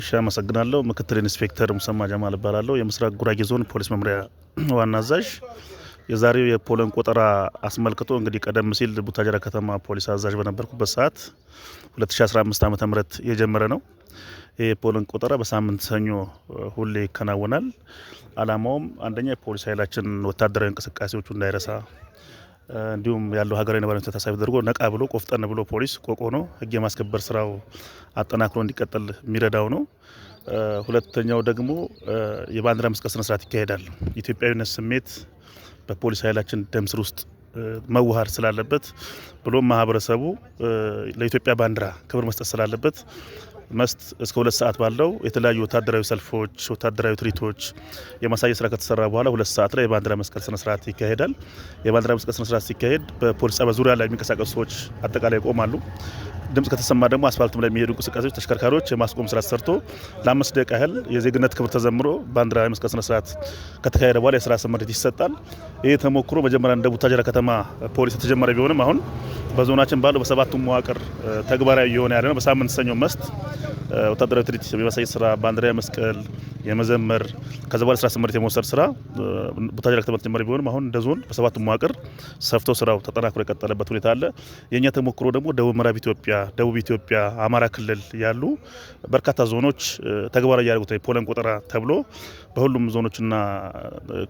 እሺ፣ አመሰግናለሁ። ምክትል ኢንስፔክተር ሙሰማ ጀማል እባላለሁ። የምስራቅ ጉራጌ ዞን ፖሊስ መምሪያ ዋና አዛዥ። የዛሬው የፖለን ቆጠራ አስመልክቶ እንግዲህ ቀደም ሲል ቡታጀራ ከተማ ፖሊስ አዛዥ በነበርኩበት ሰዓት 2015 ዓ.ም የጀመረ ነው። ይህ የፖለን ቆጠራ በሳምንት ሰኞ ሁሌ ይከናወናል። አላማውም አንደኛ የፖሊስ ኃይላችን ወታደራዊ እንቅስቃሴዎቹ እንዳይረሳ፣ እንዲሁም ያለው ሀገራዊ ነባራዊ ሁኔታ ታሳቢ ተደርጎ ነቃ ብሎ ቆፍጠን ብሎ ፖሊስ ቆቆ ነው ሕግ የማስከበር ስራው አጠናክሮ እንዲቀጥል የሚረዳው ነው። ሁለተኛው ደግሞ የባንዲራ መስቀል ስነ ስርዓት ይካሄዳል። ኢትዮጵያዊነት ስሜት በፖሊስ ኃይላችን ደም ስር ውስጥ መዋሃድ ስላለበት፣ ብሎም ማህበረሰቡ ለኢትዮጵያ ባንዲራ ክብር መስጠት ስላለበት መስት እስከ 2 ሰዓት ባለው የተለያዩ ወታደራዊ ሰልፎች፣ ወታደራዊ ትርኢቶች የማሳየት ስራ ከተሰራ በኋላ 2 ሰዓት ላይ የባንዲራ መስቀል ስነ ስርዓት ይካሄዳል። የባንዲራ መስቀል ስነ ስርዓት ሲካሄድ በፖሊስ ጣቢያ ዙሪያ ላይ የሚንቀሳቀሱ ሰዎች አጠቃላይ ይቆማሉ። ድምጽ ከተሰማ ደግሞ አስፋልትም ላይ የሚሄዱ እንቅስቃሴዎች ተሽከርካሪዎች የማስቆም ስራ ተሰርቶ ለ5 ደቂቃ ያህል የዜግነት ክብር ተዘምሮ ባንዲራ የመስቀል ስነ ስርዓት ከተካሄደ በኋላ የስራ ስምሪት ይሰጣል። ይህ ተሞክሮ መጀመሪያ እንደ ቡታጀራ ከተማ ፖሊስ የተጀመረ ቢሆንም አሁን በዞናችን ባለው በሰባቱ መዋቅር ተግባራዊ እየሆነ ያለ ነው። በሳምንት ሰኞ መስት ወታደራዊ ትርኢት የማሳየት ስራ፣ ባንዲራ የመስቀል፣ የመዘመር፣ ከዛ በኋላ ስራ ስምሪት የመውሰድ ስራ ቡታጀራ ከተማ ተጀመረ ቢሆንም አሁን እንደ ዞን በሰባቱ መዋቅር ሰፍቶ ስራው ተጠናክሮ የቀጠለበት ሁኔታ አለ። የእኛ ተሞክሮ ደግሞ ደቡብ ምዕራብ ኢትዮጵያ፣ ደቡብ ኢትዮጵያ፣ አማራ ክልል ያሉ በርካታ ዞኖች ተግባራዊ እያደረጉት ነው። የፖለን ቆጠራ ተብሎ በሁሉም ዞኖችና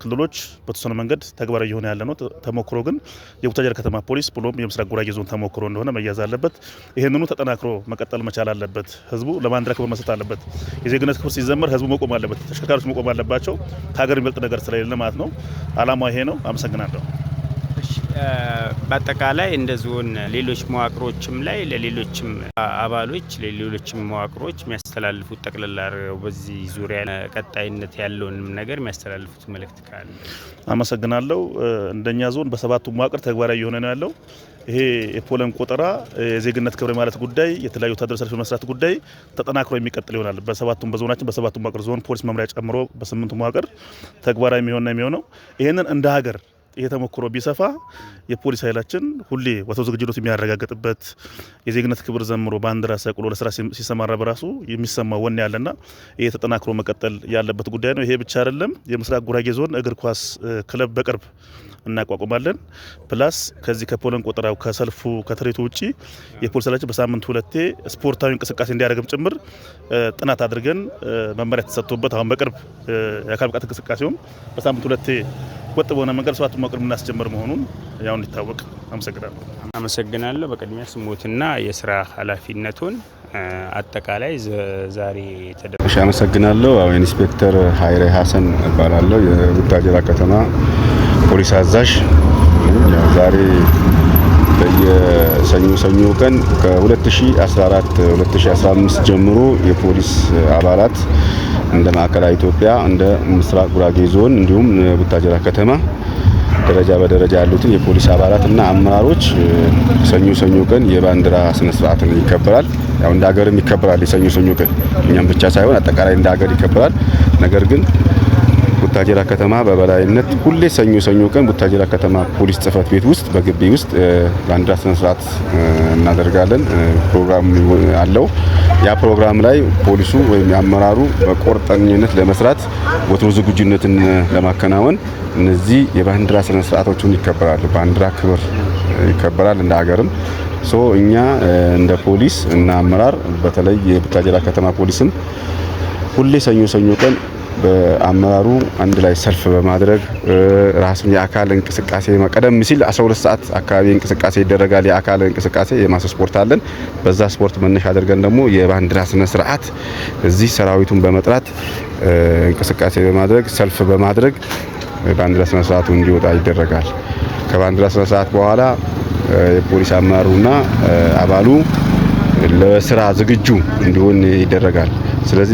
ክልሎች በተወሰነ መንገድ ተግባራዊ እየሆነ ያለ ነው። ተሞክሮ ግን የቡታጀራ ከተማ ፖሊስ ብሎም የምስራቅ ጉራጌ ዞን ተሞክሮ እንደሆነ መያዝ አለበት። ይህንኑ ተጠናክሮ መቀጠል መቻል አለበት። ህዝቡ ለባንዲራ ክብር መስጠት አለበት። የዜግነት ክብር ሲዘመር ህዝቡ መቆም አለበት። ተሽከርካሪዎች መቆም አለባቸው። ከሀገር የሚበልጥ ነገር ስለሌለ ማለት ነው። አላማው ይሄ ነው። አመሰግናለሁ። በአጠቃላይ እንደ ዞን ሌሎች መዋቅሮችም ላይ ለሌሎችም አባሎች ለሌሎችም መዋቅሮች የሚያስተላልፉት ጠቅላላ አድርገው በዚህ ዙሪያ ቀጣይነት ያለውንም ነገር የሚያስተላልፉት መልእክት ካለ? አመሰግናለሁ። እንደኛ ዞን በሰባቱ መዋቅር ተግባራዊ እየሆነ ነው ያለው። ይሄ የፖለን ቆጠራ፣ የዜግነት ክብር ማለት ጉዳይ፣ የተለያዩ ወታደራዊ ሰልፍ መስራት ጉዳይ ተጠናክሮ የሚቀጥል ይሆናል። በሰባቱም በዞናችን በሰባቱ መዋቅር ዞን ፖሊስ መምሪያ ጨምሮ በስምንቱ መዋቅር ተግባራዊ የሚሆን ነው የሚሆነው። ይህንን እንደ ሀገር ይሄ ተሞክሮ ቢሰፋ የፖሊስ ኃይላችን ሁሌ ወትሮ ዝግጁነቱ የሚያረጋግጥበት፣ የዜግነት ክብር ዘምሮ ባንዲራ ሰቅሎ ለስራ ሲሰማራ በራሱ የሚሰማው ወኔ ያለና ይሄ ተጠናክሮ መቀጠል ያለበት ጉዳይ ነው። ይሄ ብቻ አይደለም። የምስራቅ ጉራጌ ዞን እግር ኳስ ክለብ በቅርብ እናቋቁማለን። Plus ከዚህ ከፖለን ቆጠራው፣ ከሰልፉ፣ ከትርኢቱ ውጪ የፖሊስ ኃይላችን በሳምንት ሁለቴ ስፖርታዊ እንቅስቃሴ እንዲያደርግም ጭምር ጥናት አድርገን መመሪያ ተሰጥቶበት አሁን በቅርብ የአካል ብቃት እንቅስቃሴውም በሳምንት ሁለቴ ወጥ በሆነ መንገድ ሰባቱ መዋቅር የምናስጀምር መሆኑን ያው እንዲታወቅ። አመሰግናለሁ። አመሰግናለሁ። በቅድሚያ ስሞትና የስራ ኃላፊነቱን አጠቃላይ ዛሬ የተደረገ እሺ፣ አመሰግናለሁ። አዎ፣ ኢንስፔክተር ሀይሬ ሀሰን እባላለሁ። የቡታጀራ ከተማ ፖሊስ አዛዥ። ያው ዛሬ በየሰኞ ሰኞ ቀን ከ2014 2015 ጀምሮ የፖሊስ አባላት እንደ ማዕከላዊ ኢትዮጵያ፣ እንደ ምስራቅ ጉራጌ ዞን እንዲሁም ቡታጀራ ከተማ ደረጃ በደረጃ ያሉትን የፖሊስ አባላት እና አመራሮች ሰኞ ሰኞ ቀን የባንዲራ ስነ ስርዓትን ይከበራል። ያው እንደ ሀገርም ይከበራል። የሰኞ ሰኞ ቀን እኛም ብቻ ሳይሆን አጠቃላይ እንደ ሀገር ይከበራል። ነገር ግን ቡታጀራ ከተማ በበላይነት ሁሌ ሰኞ ሰኞ ቀን ቡታጀራ ከተማ ፖሊስ ጽሕፈት ቤት ውስጥ በግቢ ውስጥ ባንዲራ ስነ ስርዓት እናደርጋለን። ፕሮግራም አለው። ያ ፕሮግራም ላይ ፖሊሱ ወይም የአመራሩ በቆርጠኝነት ለመስራት ወትሮ ዝግጁነትን ለማከናወን እነዚህ የባንዲራ ስነ ስርዓቶችን ይከበራሉ። ባንዲራ ክብር ይከበራል እንደ ሀገርም። So እኛ እንደ ፖሊስ እና አመራር በተለይ የቡታጀራ ከተማ ፖሊስም ሁሌ ሰኞ ሰኞ ቀን በአመራሩ አንድ ላይ ሰልፍ በማድረግ ራሱን የአካል እንቅስቃሴ ቀደም ሲል 12 ሰዓት አካባቢ እንቅስቃሴ ይደረጋል። የአካል እንቅስቃሴ የ mass ስፖርት አለን። በዛ ስፖርት መነሻ አድርገን ደግሞ የባንዲራ ስነ ስርዓት እዚህ ሰራዊቱን በመጥራት እንቅስቃሴ በማድረግ፣ ሰልፍ በማድረግ ባንዲራ ስነ ስርዓቱ እንዲወጣ ይደረጋል። ከባንዲራ ስነ ስርዓት በኋላ የፖሊስ አመራሩና አባሉ ለስራ ዝግጁ እንዲሆን ይደረጋል። ስለዚህ